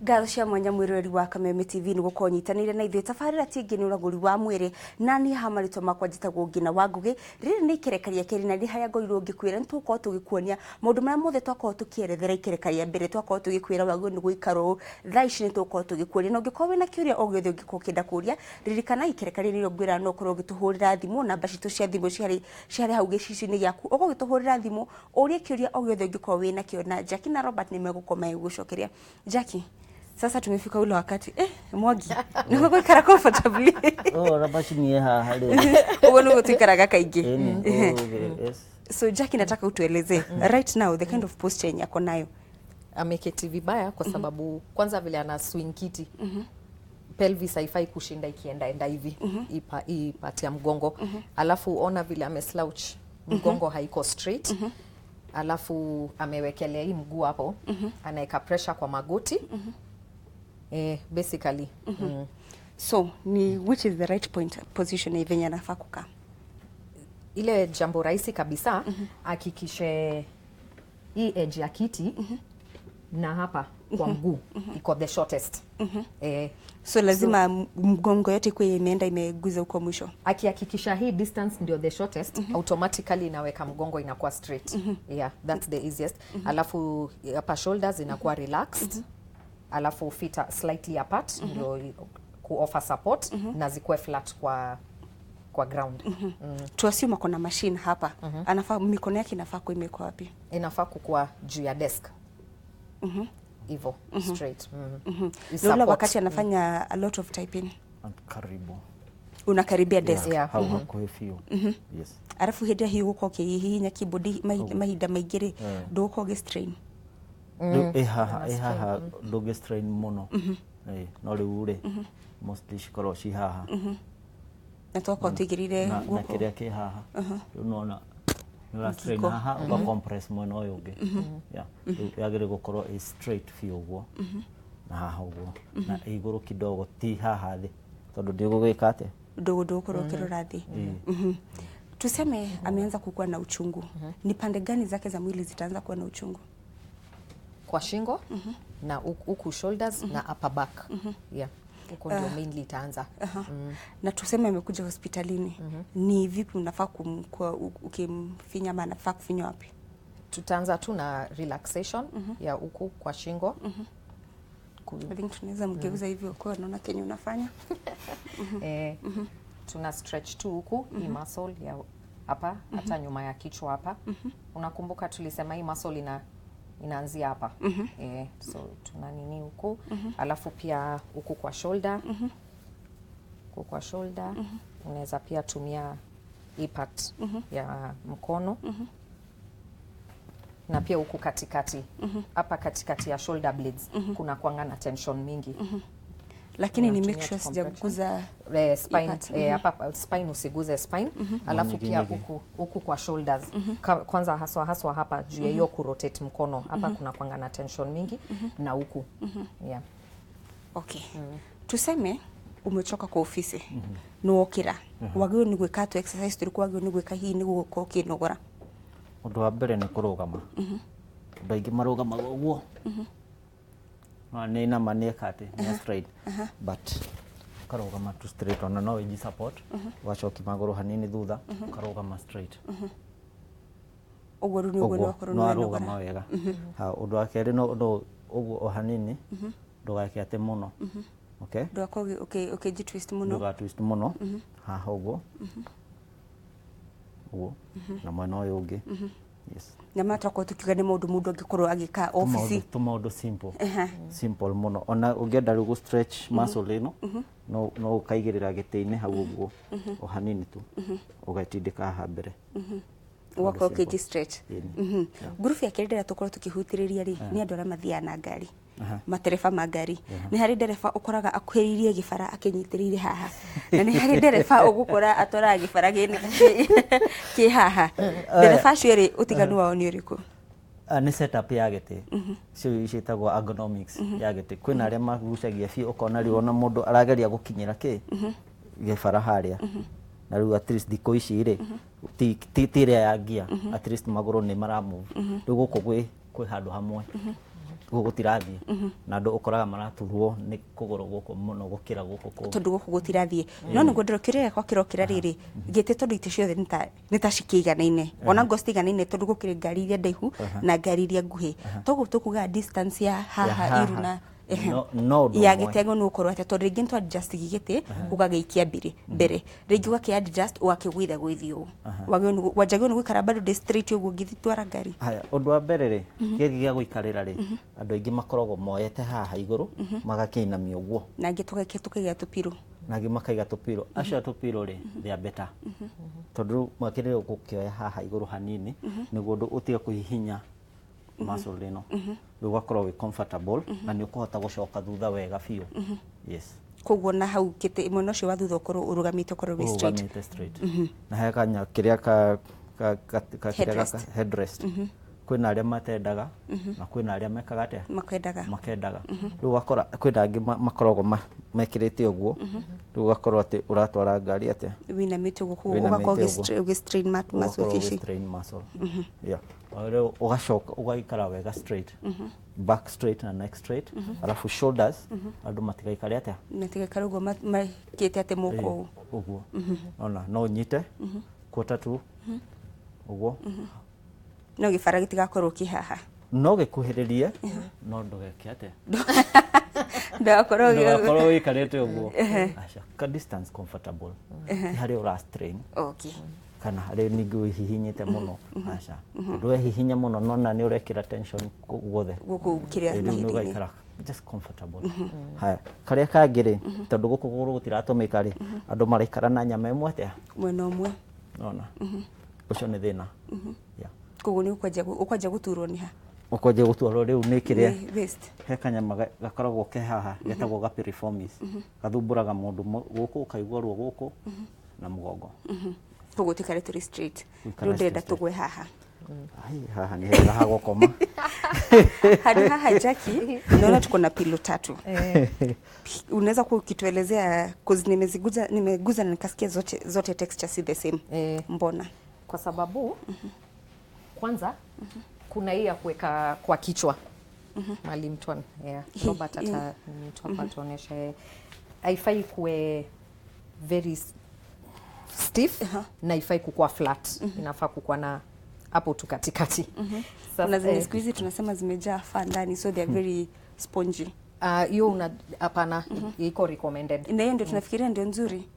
Ngatho cia mwanya mwĩroreri wa Kameme TV nĩ gũkorwo nyitanĩire na ithuĩ. Tabarĩra ti ĩngĩ nĩ ũragũri wa mwĩrĩ, na niĩ haha marĩtwa makwa njĩtagwo Ngina wa Ngũgĩ. Rĩrĩ nĩ ikereka rĩa kerĩ na nĩ harĩa ngorirwo ngĩkwĩra nĩ tũgũkorwo tũgĩkuonia maũndũ marĩa mothe twakorwo tũkĩerethera ikereka rĩa mbere. Twakorwo tũgĩkwĩra wagĩrĩirwo nĩ gũikara ũũ, thaa ici nĩ tũgũkorwo tũgĩkuonia. Na ũngĩkorwo wĩna kĩũria o gĩothe ũngĩkorwo ũkĩenda kũria, ririkana ikereka rĩrĩ nĩrĩo ngwĩra no ũkorwo ũgĩtũhũrĩra thimũ. Namba citũ cia thimũ ciarĩ hau gĩcicio-inĩ gĩaku, ũkorwo ũgĩtũhũrĩra thimũ ũrie kĩũria o gĩothe ũngĩkorwo wĩna kĩo, na Jackie na Robert nĩ megũkorwo magĩgũcokeria. Jackie, sasa tumefika ule wakati Mwangi nĩguo gũikara comfortably. Oh, na macini ĩ haha rĩ. Ũguo nĩguo tuikaraga kaingĩ. Ĩni, oh, yes. So Jackie, nataka utueleze right now the kind of posture yenye ako nayo. Ameketi vibaya kwa sababu kwanza vile ana swing kiti, pelvis haifai kushinda ikienda enda hivi hii part ya mgongo. Alafu ona vile ameslouch, mgongo haiko straight. Alafu amewekelea hii mguu hapo, anaweka pressure kwa magoti, basically. So ni which is the right point position ya venye anafaa kukaa? Ile jambo rahisi kabisa, hakikishe hii edge ya kiti na hapa kwa mguu iko the shortest. So lazima mgongo yote ikuwe imeenda imeguza huko mwisho. Akihakikisha hii distance ndio the shortest, automatically inaweka mgongo inakuwa straight. Yeah, that's the easiest. Alafu hapa shoulders inakuwa relaxed, alafu feet are slightly apart ndio ku offer support na zikuwe flat kwa ground. Tuassume ako na machine hapa, anafaa mikono yake inafaa kuwa imewekwa wapi? Inafaa kukuwa juu ya desk hivo straight. Na ule Isupport. Wakati anafanya a lot of typing? Karibu. Unakaribia desk. Yeah. Hau hakuhĩ biũ, yes. Arabu hĩndĩ ĩrĩa hihi gũkorwo ũkĩhihinya keyboard mahinda maingĩ rĩ, ndũgũkorwo ũgĩ strain? Rĩu ĩ haha ndũngĩ strain mũno. No rĩu rĩ, mostly cikoragwo ci haha. Na twakorwo tũigĩrĩire na guoko. Kĩrĩa kĩ haha rĩu nona nĩ ũra strain Ngingo. haha, ũga compress mwena ũyũ ũngĩ. Yeah. Rĩu yagĩrĩire gũkorwo ĩ straight biũ ũguo na haha ũguo na ĩ igũrũ kidogo, ti haha thĩ, tondũ ndĩgũgĩka atĩa? Ndũgũkorwo ũkĩrora thĩ. Tuseme ameanza kukuwa na uchungu, ni pande gani zake za mwili zitaanza kuwa na uchungu? Kwa shingo na huku shoulders na upper back. Yeah, huko ndio mainly itaanza. Na tuseme amekuja hospitalini, ni vipi unafaa ukimfinya ama anafaa kufinywa wapi? Tutaanza tu na relaxation ya huku kwa shingo. I think tunaweza mgeuza hivyo kwa naona kenye unafanya. Tuna stretch tu huku hii muscle ya hapa, hata nyuma ya kichwa hapa. Unakumbuka tulisema hii muscle inaanzia hapa? So tuna nini huku, alafu pia huku kwa shoulder, huku kwa shoulder unaweza pia tumia hii part ya mkono, na pia huku katikati hapa, katikati ya shoulder blades kuna kwanga na tension mingi. Lakini ni Unatumia make sure tu compression. sijaguza Spine. Ipate. Hapa spine, usiguze spine. Alafu Nyigi, pia nyigi. huku kwa shoulders. Kwanza haswa haswa hapa juu ya hiyo kurotate mkono hapa kuna kwanga na tension mingi, na huku, yeah. Okay, tuseme umechoka kwa ofisi, nĩ wokĩra, wagĩrĩirwo nĩ gwĩka atĩa? Exercise tũrĩkũ wagĩrĩirwo nĩ gwĩka hihi nĩ gũkorwo ũkĩnogora? Ũndũ wa mbere nĩ kũrũgama. Andũ aingĩ marũgamaga ũguo. No nĩ nama nĩ eka atĩ nĩ straight, but ũkarũgama tu straight, ona no wĩji support, ũgacokia magũrũ hanini thutha, ũkarũgama straight. Ũguo rĩu nĩguo ũguo nĩwakorwo no nĩ arũgama wenogora. Wega. Ha, ũndũ wa kerĩ, no ũguo o hanini, ndũgake atĩ mũno, okay? Ndũgakorwo ũkĩji twist mũno. Ndũga twist mũno. Haha ũguo ũguo na mwena ũyũ ũngĩ, yes. Na ma twakorwo tukiuga nĩ maũndũ mũndũ angĩkorwo agĩka obici. Tũmaũndũ simple simple mũno. Ona ũngĩenda rĩu gũ stretch muscle ĩno, no ũkaigĩrĩra gĩtĩ-inĩ hau ũguo o hanini tu, ũgatindĩka haha mbere. Ũgakorwo Simple. ũkĩji stretch. Ĩni. Ngurubu ya kerĩ ndĩrĩa tũkorwo tũkĩhutĩrĩria rĩ, nĩ andũ arĩa mathiaga na ngari, matereba ma ngari. Nĩ harĩ ndereba ũkoraga akuhĩrĩirie gĩbara akĩnyitĩrĩire haha, na nĩ harĩ ndereba ũgũkora atwaraga gĩbara kĩ haha. Ndereba acio erĩ, ũtiganu wao nĩ ũrĩkũ? Ah, nĩ setup ya gĩtĩ cio ciĩtagwo ergonomics ya gĩtĩ. Kwĩna arĩa magucagia biũ, ũkona rĩu ona mũndũ arageria gũkinyĩra kĩ gĩbara harĩa. Na rĩu at least thikũ ici rĩ, ti ĩrĩa ya ngia, at least magũrũ nĩ mara move. Rĩu gũkũ gwĩ handũ hamwe. Gũtirathiĩ na andũ ũkoraga maraturwo nĩ kũgũrũ gũkũ mũno gũkĩra gũkũ kũngĩ. Tondũ gũkũ gũtirathiĩ, no nĩguo ndĩro kĩrĩa gĩakwa kĩrokĩra rĩrĩ gĩtĩ, tondũ itĩ ciothe nĩ ta cikĩiganaine, ona ngo citiiganaine, tondũ gũkĩrĩ ngari iria ndaihu na ngari iria nguhĩ, toguo tũkuga distance ya haha haha. iru na ehe. No ũndũ Ya ũmwe. Gĩtengo nĩ gũkorwo atĩa? Tondũ rĩngĩ nĩ twa adjust gĩtĩ ũgagĩikia mbere mbere, rĩngĩ ũgakĩ adjust ũgakĩgũitha gwĩthiĩ ũũ. Wanjagĩrĩirwo nĩ gũikara bado ndĩ straight ũguo ngĩtwara ngari? Haya, ũndũ wa mbere rĩ, gĩkĩ gĩa gũikarĩra rĩ, andũ aingĩ makoragwo moete haha igũrũ magakĩinamia ũguo. Na angĩ tũkaiga tũpirũ. Na angĩ makaiga tũpiro. Acio a tũpiro rĩ, they are better, tondũ rĩu makĩrĩrwo gũkĩoya haha igũrũ hanini nĩguo ũndũ ũtige kũhihinya muscle ĩno, rĩu ũgakorwo wĩ comfortable na nĩ ũkũhota gũcoka thutha wega biũ, yes. Koguo na hau gĩtĩ mwena ũcio wa thutha ũkorwo ũrũgamĩte, ũkorwo wĩ straight. Ũrũgamĩte straight na he kanya kĩrĩa ka kĩrĩa Headrest. gaka headrest. Kwĩna arĩa matendaga na kwĩna arĩa mekaga atĩa? Makendaga. Makendaga. Rĩu ũgakora kwĩna angĩ makoragwo mekĩrĩte ũguo, rĩu ũgakorwo atĩ ũratwara ngari atĩa? Wĩinamĩte ũguo, koguo Wĩinamĩte ũgakorwo ũguo. ũgĩ strain muscle Ũgakorwo ici. ũgĩ-strain muscle, yeah. O rĩu ũgacoka ũgaikara wega straight, back straight na neck straight, alafu shoulders andũ matigaikare atĩa? Matigaikare ũguo makĩte atĩ moko ũũ. Ũguo ona no ũnyite quarter to ũguo. No gĩbara gĩtigakorwo kĩ haha. No gĩkuhĩrĩrie, no ndũgeke atĩa? Ndũgakorwo Ndũgakorwo wĩikarĩte ũguo, aca, ka distance comfortable, ti harĩa ũra strain kana harĩa ningĩ wĩhihinyĩte mũno, aca, tondũ wehihinya mũno nona nĩ ũrekĩra tension guothe. Gũkũ kĩrĩa Rĩu nĩ mahĩndĩ-inĩ. ũgaikara just comfortable. Haya, karĩa kangĩ rĩ, tondũ gũkũ kũgũrũ gũtiratũmĩka rĩ, andũ maraikara na nyama ĩmwe atĩa? Mwena ũmwe. Nona ũcio nĩ thĩna. Yeah. Koguo nĩ ũkwanjia gũturwo nĩ ha? Ũkwanjia gũtwarwo rĩu nĩ kĩrĩa Nĩ waist. He kanyama gakoragwo ke haha getagwo ga piriformis, gathumbũraga mũndũ gũkũ, ũkaigua ruo gũkũ na mũgongo. Koguo tũikare tũrĩ straight. Tũikare Rĩu ndĩrenda straight. Tũgwe haha. Ai, haha nĩ hega ha gũkoma. Hadi haha, Jackie, naona tuko na pillow tatu. Unaweza kuwa ukituelezea, cause nimeziguza, nimeguza na nikasikia zote zote texture si the same. Mbona? Kwa sababu kwanza kuna hii ya kuweka kwa kichwa mali mtu yeah. Robert ata mtu hapa atuonyeshe. Haifai kuwe very stiff na haifai kukuwa flat, inafaa kukuwa na hapo tu katikati. Sasa, Kuna zenye siku hizi tunasema zimejaa fur ndani, so they are very spongy. Ah, hiyo una hapana, iko recommended. Na hiyo ndio tunafikiria ndio nzuri.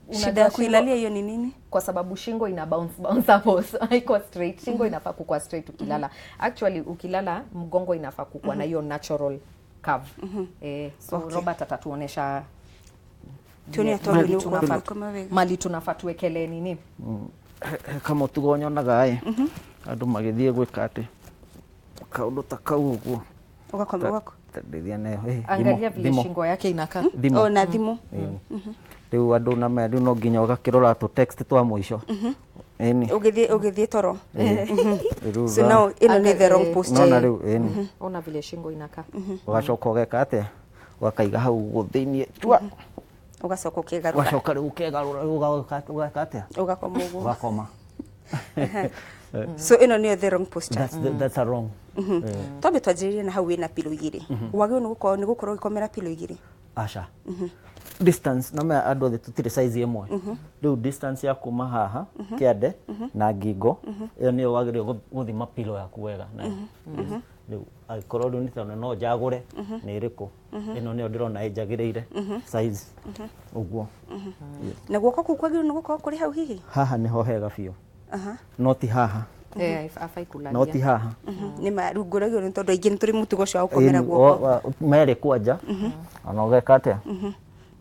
Unajua Shida ya kuilalia hiyo ni nini? Kwa sababu shingo ina bounce bounce hapo, so haiko straight. Shingo inafaa kukua straight ukilala. Actually, ukilala mgongo inafaa kukua na hiyo natural curve. So Robert atatuonesha Tuone vile atondo mali ni uko kama wega. mali tunafaa tuwekele nini. Kama ũtugo nyonaga ĩ andũ magĩthiĩ gwĩka atĩ kaũndũ ta kau ũguo. Ugakoma wako. Ta ndeithia nayo. Eh, Angalia thimũ, vile thimũ, shingo yake inakaa. Thimũ. Oh, na thimũ. Rĩu andũ na maya rĩu no nginya ũgakĩrora tũ text twa mũico, ĩni. Ũgĩthiĩ toro. Rĩu So now ĩno nĩ the wrong posture. Nona rĩu, ĩni. Ona vile shingo inakaa. Ũgacoka ũgeka atĩa? Ũgakaiga hau ũguo thĩiniĩ tua. Ũgacoka ũkĩgarũra. Ũgacoka rĩu ũkegarũra, rĩu ũgeka atĩa? Ũgakoma ũguo. Ũgakoma. So ĩno nĩyo the wrong posture. That's a wrong. Twambe twanjĩrĩrie na hau wĩna pillow igĩrĩ. Wagĩrĩirwo nĩ gũkorwo ũgĩkomera pillow igĩrĩ? Aca, distance na maya andũ othe tũtirĩ size ĩmwe. Rĩu distance ya kuma haha kĩande na ngingo ĩyo nĩyo wagĩrĩirwo gũthima pillow yaku wega nayo. Yes. Rĩu angĩkorwo rĩu nĩ tondũ no njagũre nĩ ĩrĩkũ, ĩno nĩyo ndĩrona ĩnjagĩrĩire size ũguo. Yes. Na guoko kũu kwagĩrĩirwo nĩ gũkorwo kũrĩ hau hihi? Haha nĩho hega biũ, no ti haha. Eh, afai kulalia. No ti haha. Nĩ ma rĩu ngũragio nĩ tondũ aingĩ nĩ tũrĩ mũtugo ũcio wa gũkomera Ĩni, guoko. Merĩ kwanja ona ũgeka atĩa?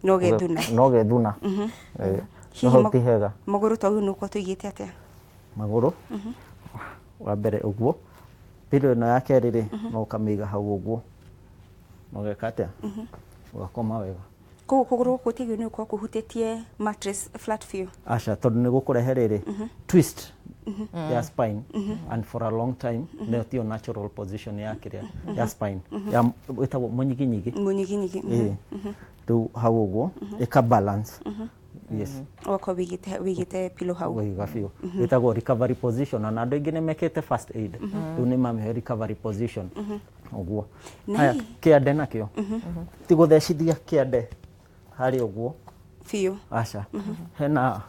No gethuna. No gethuna. Eh, Hihi no hau ti hega. Magũrũ twagĩrĩirwo nĩ gũkorwo tũigĩte atĩa? Magũrũ wa mbere ũguo, pillow ĩno ya kerĩ rĩ, no ũkamĩiga hau ũguo na ũgeka atĩa? Ũgakoma wega. Koguo kũgũrũ gũkũ gũtiagĩrĩirwo nĩ gũkorwo kũhutĩtie mattress flat biũ? Aca, tondũ nĩ gũkũrehe rĩrĩ twist ya spine, and for a long time nĩyo tiyo natural position ya kĩrĩa ya spine ya ĩtagwo mũnyiginyigi. Mũnyiginyigi. Ĩĩ, rĩu hau ũguo ĩka balance. Yes. Ũgakorwo wĩigĩte pillow hau. Wĩiga biũ, ĩtagwo recovery position, ona andũ aingĩ nĩ mekĩte first aid, rĩu nĩ mamĩhe recovery position ũguo. Na Haya, kĩande nakĩo ti gũthecithia kĩande harĩ ũguo biũ. Aca, hena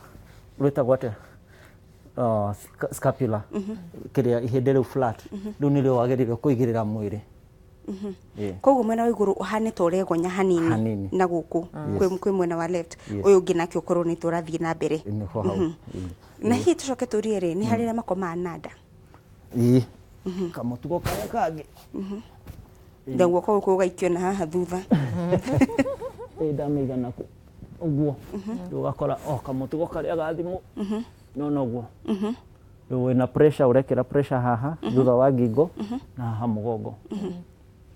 rwĩtagwo atĩa, scapula, kĩrĩa ihĩndĩ rĩu flat, rĩu nĩrĩo wagĩrĩirwo kũigĩrĩra mwĩrĩ. Ĩĩ. Koguo mwena wa igũrũ ũhane ta ũregonya hanini, Hanini. Na gũkũ kwĩ mwena wa left. Yes. Ũyũ ũngĩ nake ũkorwo nĩ tũrathiĩ na mbere. Nĩho hau. Ĩĩ. Na hihi tũcoke tũrie rĩ, nĩ harĩ arĩa makomaga na nda? Ĩĩ, kamũtugo karĩa kangĩ. Na guoko gũkũ gũgaikio na haha thutha. Ĩ, ndamĩiga naku ũguo, rĩu ũgakora o kamũtugo karĩa ga thimũ no noguo, rĩu wĩna pressure, ũrekĩra pressure haha thutha wa ngingo na haha mũgongo,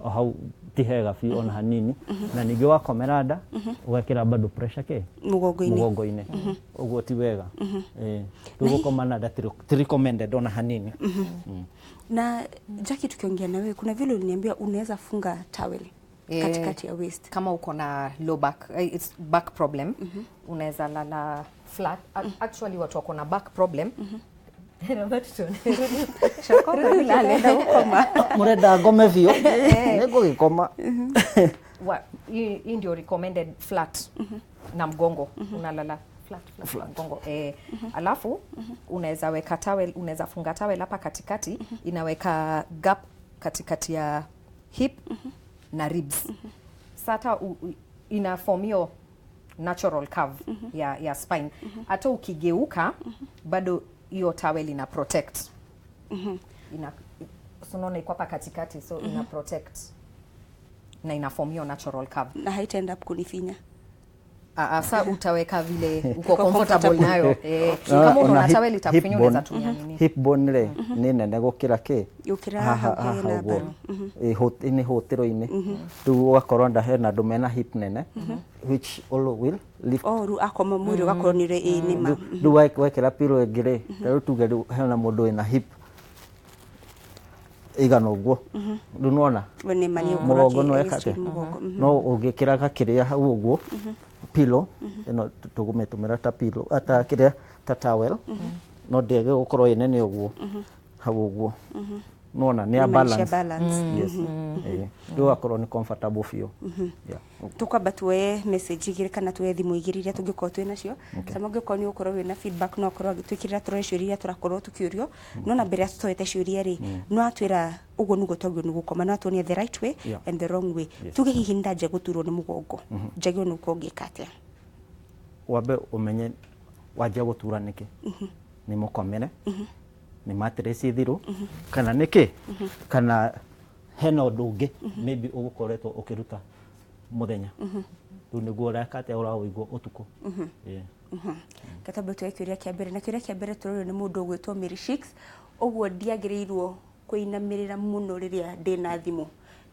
o hau ti hega biũ ona hanini. Na ningĩ wakomera nda ũgekĩra bado pressure kĩ? Mũgongo-inĩ. Mũgongo-inĩ, ũguo ti wega. Ĩĩ, rĩu gũkoma na nda ti recommended ona hanini. Na Jackie, tukiongea na wewe kuna vile uliniambia unaweza funga towel katikati ya waist. Kama uko na low back, it's back problem, unaweza lala flat. Actually watu wako na back problem. Mũrenda ngome biũ, nĩngũgĩkoma. Hii ndio recommended, flat na mgongo, unalala flat, flat, mgongo, eh. Alafu unaweza weka towel, unaweza funga towel hapa katikati, inaweka gap katikati ya hip na ribs. Sata ina form hiyo natural curve ya spine. Hata ukigeuka bado hiyo towel ina protect, ina, so unaona iko hapa katikati, so ina protect na ina form hiyo natural curve. Na haitaenda up kunifinya? Sa utaweka vile uko Uko comfortable comfortable. nayo. Eh, kama Ona unaona towel itakufinya, hip bone- unaweza tumia nini. Hip bone rĩ nĩ nene gũkĩra kĩ? Gũkĩra Haha- hau haha hena ũguo. mbaru. Ĩ, nĩ hũtĩro-inĩ, rĩu ũgakorwo nda hena andũ mena hip nene, which all will lift. Oh, rĩu akoma mwĩrĩ ũgakorwo nĩ ĩ nĩma. Rĩu wekĩra pillow ĩngĩ rĩ, ta rĩu tuge rĩu hena mũndũ wĩna hip ĩigana ũguo, rĩu nĩwona We nĩma nĩ ũkorwo mũgongo nĩ weka agĩ-strain atĩa? mũgongo. No ũngĩkĩra gakĩrĩa hau ũguo, pillow ĩno tũgũmĩtũmĩra ta pillow, ta kĩrĩa, ta towel, no ndĩage gũkorwo ĩ nene ũguo hau ũguo, nĩwona nĩ ya Nĩma nĩ balance. cia balance. Yes. Ĩĩ. Rĩu ũgakorwo nĩ comfortable biũ. Yeah. Tukwamba tuoye message igĩrĩ kana tuoye thimũ igĩrĩ iria tũngĩkorwo twĩ nacio. Sama ũngĩkorwo nĩ ũgũkorwo wĩna feedback, no ũkorwo agĩtwĩkĩrĩra tũrore ciũria iria tũrakorwo tũkĩũrio. No na mbere ya tũtoete ciũria rĩ, no atwĩra ũguo nĩguo twagĩrĩirwo nĩ gũkoma, no atuonia the right way and the wrong way. Tuge hihi nĩ ndanjia gũturwo nĩ mũgongo, njagĩrĩirwo nĩ gũkorwo ngĩka atĩa? Wambe ũmenye wanjia gũtura nĩkĩ, nĩ mũkomere, nĩ mattress thiru, kana nĩkĩ, kana hena ũndũ ũngĩ maybe ũgũkoretwo ũkĩruta mũthenya, rĩu nĩguo ũreka atĩa, ũraũigua ũtukũ. Yeah. Gatambe tuoye kĩũria kĩa mbere, na kĩũria kĩa mbere tũrorio nĩ mũndũ ũgwĩtwo Mary Shix, ũguo ndiagĩrĩirwo kũinamĩrĩra mũno rĩrĩa ndĩna thimũ.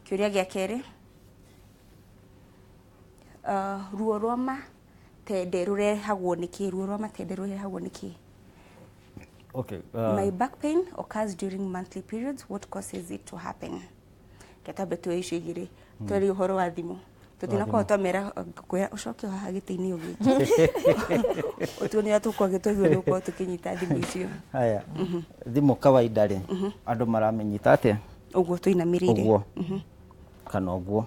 Kĩũria gĩa kerĩ, ruo rwa matende rũrehagwo nĩkĩ? Ruo rwa matende rũrehagwo nĩkĩ? Okay. My back pain occurs during monthly periods. What causes it to happen? Gatambe tuoye icio igĩrĩ, twarie ũhoro wa thimũ, tũtinakorwo twamera kwĩra ũcoke haha gĩtĩ-inĩ ũgĩke ũtuonie ũrĩa tũgũkorwo twaigua nĩ gũkorwo tũkĩnyita thimũ icio. Haya, thimũ kawaida rĩ, andũ maramĩnyita atĩa? Ũguo tũinamĩrĩire. Ũguo kana ũguo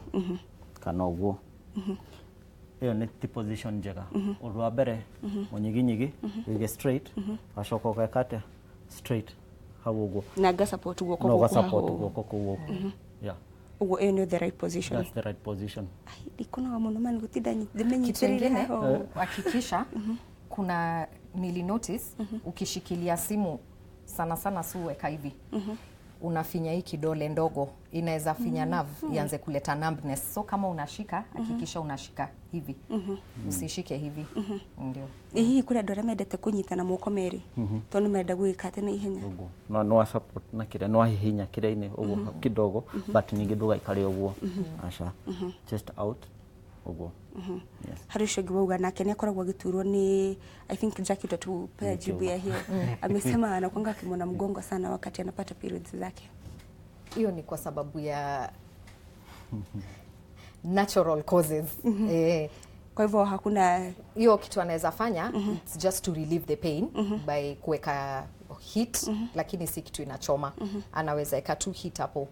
kana ũguo, ĩyo nĩ ti position njega. Ũndũ wa mbere, mũnyiginyigi wĩige straight, ũgacoka ũgeka atĩa? Straight hau ũguo. Na nga support guoko No gũkũ ũga-support haha ũũ. guoko kũu ũguo. Yeah. Ũguo ĩyo nĩ the right position? That's the right position. Ai, ndikunoga mũno mani gũtinda Kitu ndĩmĩnyitĩrĩire ingine, haha ũũ. hakikisha kuna, nilinotice ukishikilia simu sana sana, si uweka hivi, unafinya hii kidole ndogo, inaweza finya nerve ianze kuleta numbness. So kama unashika, hakikisha unashika hivi, usishike hivi. Ndio. Ĩ hihi kũrĩ andũ arĩa mendete kũnyita na moko merĩ tondũ nĩ marenda gwĩka atĩ na ihenya? Ũguo no no support na kĩrĩa no ahihinya kĩrĩa-inĩ ũguo kidogo, but ningĩ ndũgaikare ũguo, aca, just out ũguo. Yes. Harĩ ũcio ũngĩ wauga nake nĩ akoragwo agĩturwo nĩ, I think Jackie utatupea jibu ya hiyo, amesema anakuanga akimwona mgongo sana wakati anapata periods zake. Hiyo ni kwa sababu ya natural causes. Eh, Kwa hivyo hakuna Hiyo kitu anaweza fanya, it's just to relieve the pain by kuweka heat, lakini si kitu inachoma. Anaweza weka tu heat hapo,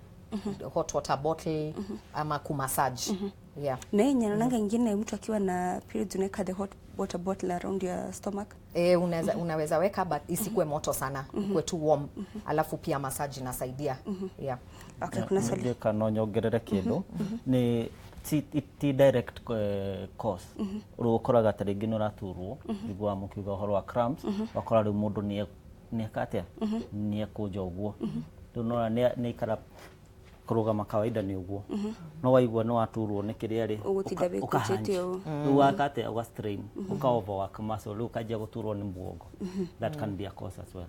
hot water bottle ama kumassage, yeah. Na hii naonanga ingine, mtu akiwa na periods unaweka the hot water bottle around your stomach. E, unaweza weka, but isikuwe moto sana, ikuwe tu warm. Alafu pia massage inasaidia, yeah. Okay, kuna swali. Ndiũĩ no nyongerere kĩndũ nĩ ti direct cause. Rĩu ũkoraga ta rĩngĩ nĩ ũraturwo, nĩguo mũkiuga ũhoro wa cramps, ũgakora rĩu mũndũ nĩeka atĩa, nĩekũnja ũguo. Rĩu nona nĩ ikara kũrũgama kawaida nĩ ũguo, no waigua nĩ waturwo nĩ kĩrĩa rĩ, Ũgũtinda wĩkũnjĩte ũka-hunch. ũũ. Rĩu waka atĩa, ũga strain, ũka overwork muscle, rĩu ũkanjia gũturwo nĩ mũgongo. That can be a cause as well.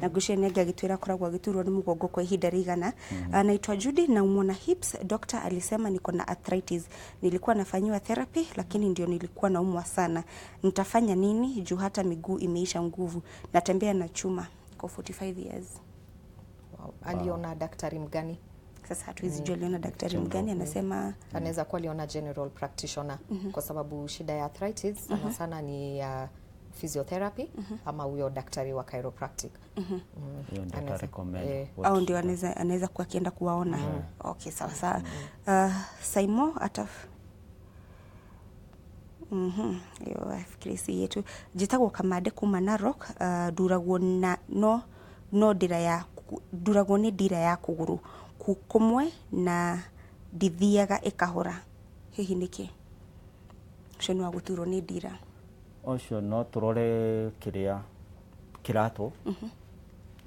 Na ngwĩciria nĩ angĩ agĩtwĩra akoragwo agĩturwo nĩ mũgongo kwa ihinda rĩigana. Anaitwa Judy, naumwa na hips, doctor alisema niko na arthritis, nilikuwa nafanyiwa therapy lakini ndio nilikuwa naumwa sana. Nitafanya nini juu hata miguu imeisha nguvu, natembea na chuma kwa 45 years. Wow. Aliona daktari mgani? Sasa hatuwezi jua aliona daktari mgani, anasema. Anaweza kuwa aliona general practitioner, kwa sababu shida ya arthritis sana sana ni ya physiotherapy ama huyo daktari wa chiropractic. Hiyo ndio recommend Au ndio anaweza kuwa akienda kuwaona. Okay, sawa sawa. Saimo ata hiyo nafikiri si yetu. Njĩtagwo Kamande kuma Narok. Nduragwo na no no ndĩra ya nduragwo nĩ ndira ya kũgũrũ kũmwe na ndithiaga ĩkahora, hihi nĩkĩ? Ũcio nĩ wa gũturwo nĩ ndira. Ũcio no tũrore kĩrĩa kĩratũ,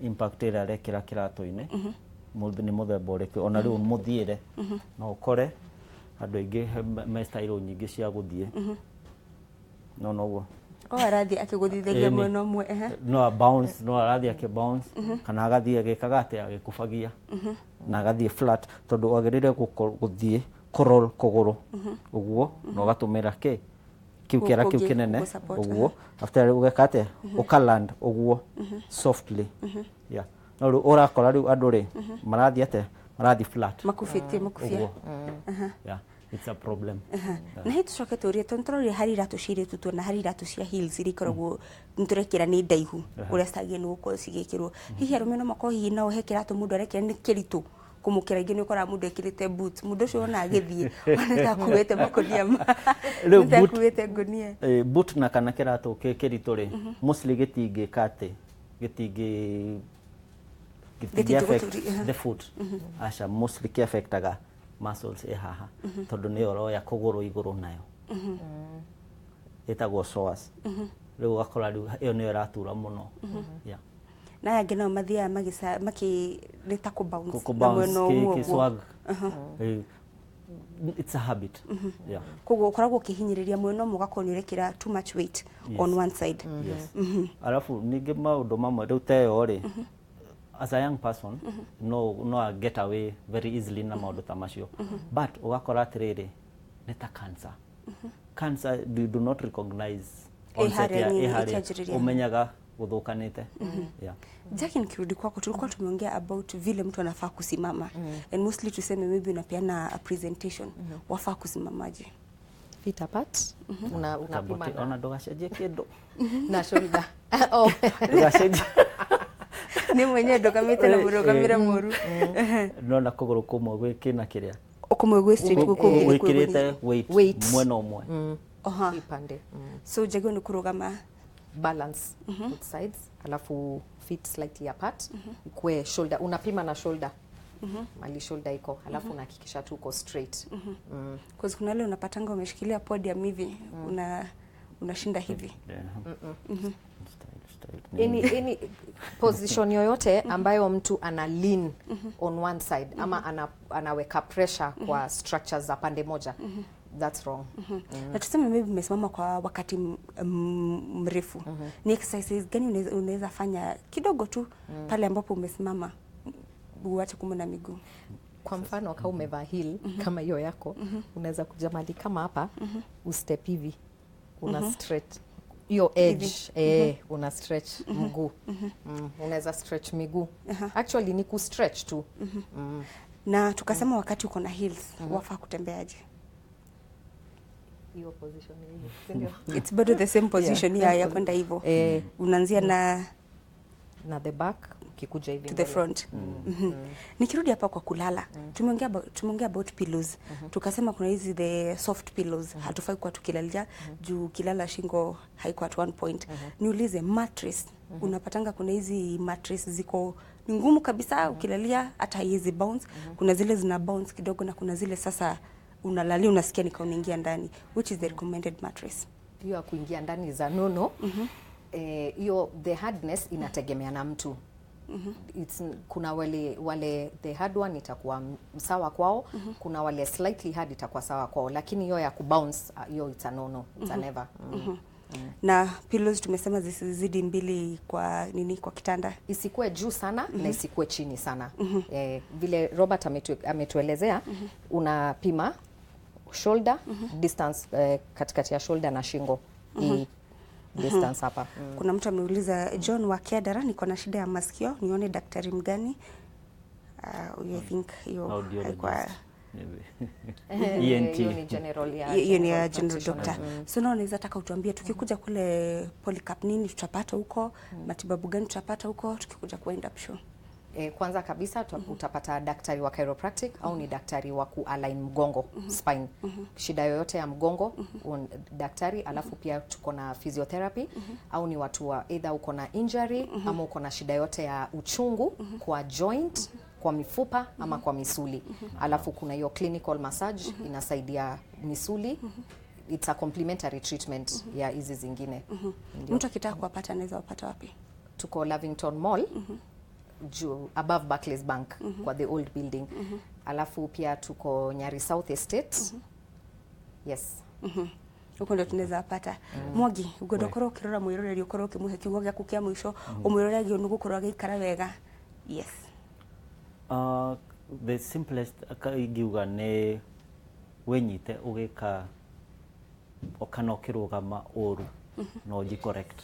impact ĩrĩa arekĩra kĩratũ-inĩ, nĩ mũthemba ũrĩkũ. Ona rĩu mũthiĩre, no ũkore andũ aingĩ me style nyingĩ cia gũthiĩ, no noguo. O arathiĩ akĩgũthithagia Ĩni. mwena ũmwe, ehe. No a bounce, no arathiĩ akĩ bounce kana agathiĩ agĩkaga atĩa, agĩkubagia na agathiĩ flat, tondũ wagĩrĩire gũthiĩ kũroll kũgũrũ ũguo na ũgatũmĩra kĩ kĩu kĩara kĩu Gũkũ kĩnene gũsupport, ũguo. After ũgeka atĩa, ũkaland ũguo softly, yeah. No rĩu ũrakora rĩu andũ rĩ marathiĩ atĩa, marathiĩ flat. Makubĩtie makubia. Ũguo, yeah, it's a problem. Na hĩ tũcoke tũrie, tondũ tũroria harĩ iratũ cia airĩtu, tuona harĩ iratũ cia heels iria ikoragwo nĩtũrekĩra nĩ ndaihu ũrĩa citagĩrĩirwo nĩ gũkorwo cigĩkĩrwo. Hihi arũme no makorwo hihi no he kĩratũ mũndũ arekĩra nĩ kĩritũ kũmũkĩra? Ingĩ nĩ ũkoraga mũndũ ekĩrĩte boots, mũndũ ũcio wona agĩthiĩ ona ta akuĩte makũnia ma Rĩu ta akuĩte ngũnia. Boot na kana kĩratũ kĩritũ rĩ, mostly gĩtingĩka atĩ gĩtingĩ affect Gĩtingĩgũturi- the foot, aca. Mostly kĩ affectaga muscles ĩ haha, tondũ nĩyo ũroya kũgũrũ igũrũ nayo, ĩtagwo psoas. Rĩu ũgakora rĩu ĩyo nĩyo ĩratura mũno, yeah. Na aya angĩ nao mathiaga magĩca makĩ nĩ ta kũ bounce Kũ na bounce mwena ũmwe kĩ ũguo. Swag. It's a habit, yeah. Koguo ũkoragwo ũkĩhinyĩrĩria mwena ũmwe, ũgakorwo nĩ ũrekĩra too much weight on one side. Yes. Alafu ningĩ maũndũ mamwe rĩu ta ĩyo rĩ, as a young person no a get away very easily na maũndũ ta macio, but ũgakora atĩrĩrĩ, nĩ ta cancer. Cancer, you do not recognize Ĩ onset harĩa ya nini ĩ harĩa ĩkĩanjĩrĩria. Ũmenyaga gũthũkanĩte, yeah. Jackie, nikirudi kwako, tulikuwa tumeongea about vile mtu anafaa kusimama, and mostly tuseme maybe unapeana a presentation, wafaa kusimamaje? Feet apart, unapima Taboti, ona ndũgacenjie kĩndũ. Na shoulder, oh. Ndũgacenjie. Ni mwenyewe ndũgamĩte na mũrũgamĩre mũru. Nona kũgũrũ kũmwe gwĩ kĩna kĩrĩa Kũmwe gwĩ straight, gũkũ kũngĩ nĩ kwĩ wĩkĩrĩte weight, Weight. mwena ũmwe. Aha. Ipande. So njagĩrĩirwo nĩ kũrũgama Balance both sides, alafu feet slightly apart, ikue shoulder, unapima na shoulder, mali shoulder iko, alafu unahakikisha tu uko straight. 'Cause kuna wale unapatanga umeshikilia podium hivi, unashinda hivi. Yeah. Style, style. Any position yoyote ambayo mtu ana lean on one side ama anaweka pressure kwa structures za pande moja, that's wrong. Na tuseme maybe umesimama kwa wakati mrefu, ni exercises gani unaweza fanya kidogo tu pale ambapo umesimama uache kuumwa na miguu? Kwa mfano kama umevaa heel kama hiyo yako, unaweza kuja mahali kama hapa, ustep hivi, una stretch hiyo edge, una stretch mguu. Unaweza stretch miguu, actually ni kustretch tu. Na tukasema wakati uko na heels wafaa kutembeaje? Hiyo position hiyo, si ndio? It's bado the same position ya kwenda hivyo. Eh. Unaanzia na Na the back ukikuja hivi to the mbele. front. Nikirudi hapa kwa kulala, tumeongea about pillows. Tukasema kuna hizi the soft pillows, hatufai kuwa tukilalia juu kilala shingo haiko at one point. Niulize mattress, unapatanga kuna hizi mattress ziko ni ngumu kabisa ukilalia hata haiwezi bounce. Kuna zile zina bounce kidogo na kuna zile sasa unalalia unasikia ni kama unaingia ndani. Which is the recommended mattress? Hiyo ya kuingia ndani za nono, hiyo the hardness inategemea na mtu. It's, kuna wale the hard one itakuwa sawa kwao, kuna wale slightly hard itakuwa sawa kwao, lakini hiyo ya kubounce, hiyo it's a no no, it's a never. Na pillows tumesema zisizidi mbili kwa nini, kwa kitanda. Isikuwe juu sana na isikuwe chini sana. Vile Robert ametuelezea, unapima shoulder distance, katikati ya shoulder na shingo, hii distance hapa. Kuna mtu ameuliza, John wa Kiadara, niko na shida ya masikio, nione daktari mgani? I think hiyo haikuwa Audiologist, maybe. Hiyo ENT. ni general ya hiyo ni ya general practitioner. doctor. So na unaweza taka utuambie tukikuja kule Polycarp nini tutapata huko, matibabu gani tutapata huko tukikuja ku wind up show? Kwanza kabisa utapata daktari wa chiropractic au ni daktari wa kualign mgongo, spine. Shida yoyote ya mgongo, daktari. Alafu pia tuko na physiotherapy, au ni watu wa either uko na injury ama uko na shida yote ya uchungu kwa joint, kwa mifupa ama kwa misuli. Alafu kuna hiyo clinical massage inasaidia misuli. It's a complementary treatment ya hizi zingine. Ndio. Mtu akitaka kuwapata anaweza wapata wapi? Tuko Lavington Mall, juu above Barclays Bank, kwa the old building. Alafu pia tuko Nyari South Estate. Yes. Huko ndio tunaweza wapata. Mwangi, ngwenda ũkorwo ũkĩrora mwĩroreri, ũkorwo ũkĩmũhe kiugo gĩaku kĩa mũico, ũmwĩroreri nĩ gũkorwo agĩikara wega. Yes. The simplest ingiuga nĩ wĩnyite ũgĩka kana ũkĩrũgama ũru no ũnji correct.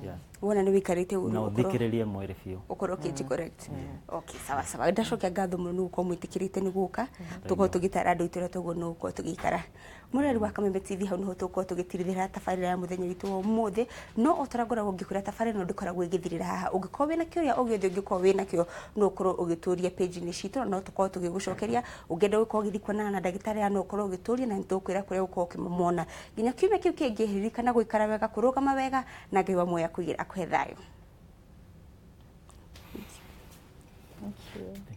Yeah. Wona nĩ wĩikarĩte ũru Na ũkorwo ũthikĩrĩrie mwĩrĩ biũ. Ũkorwo ũkĩnji correct. Okay, sawa sawa. Ndacokia ngatho mũno nĩ gũkorwo mwĩtĩkĩrĩte nĩ gũka tũkorwo tũgĩtara andũ aitũ ũrĩa tũguo nĩ gũkorwo tũgĩikara. Mũrori wa Kameme TV, hau nĩho tũgũkorwo tũgĩtirithĩra tabarĩra ya mũthenya witũ wa ũmũthĩ. No o ta ũrĩa ngoragwo ngĩkwĩra, tabarĩra ĩno ndĩkoragwo ĩgĩthirĩra haha. Ũngĩkorwo wĩna kĩũria o gĩothe ũngĩkorwo wĩna kĩo, no ũkorwo ũgĩtũria page-inĩ citũ na no tũkorwo tũgĩgũcokeria. Ũngĩenda gũkorwo ũgĩthiĩ kuonana na ndagĩtarĩ aya, no ũkorwo ũgĩtũria na nĩtũgũkwĩra kũrĩa ũgũkorwo ũkĩmona. Nginya kiumia kĩu kĩngĩ, ririkana gũikara wega, kũrũgama wega, na Ngai wa muoyo akũhe thayũ. Thank you.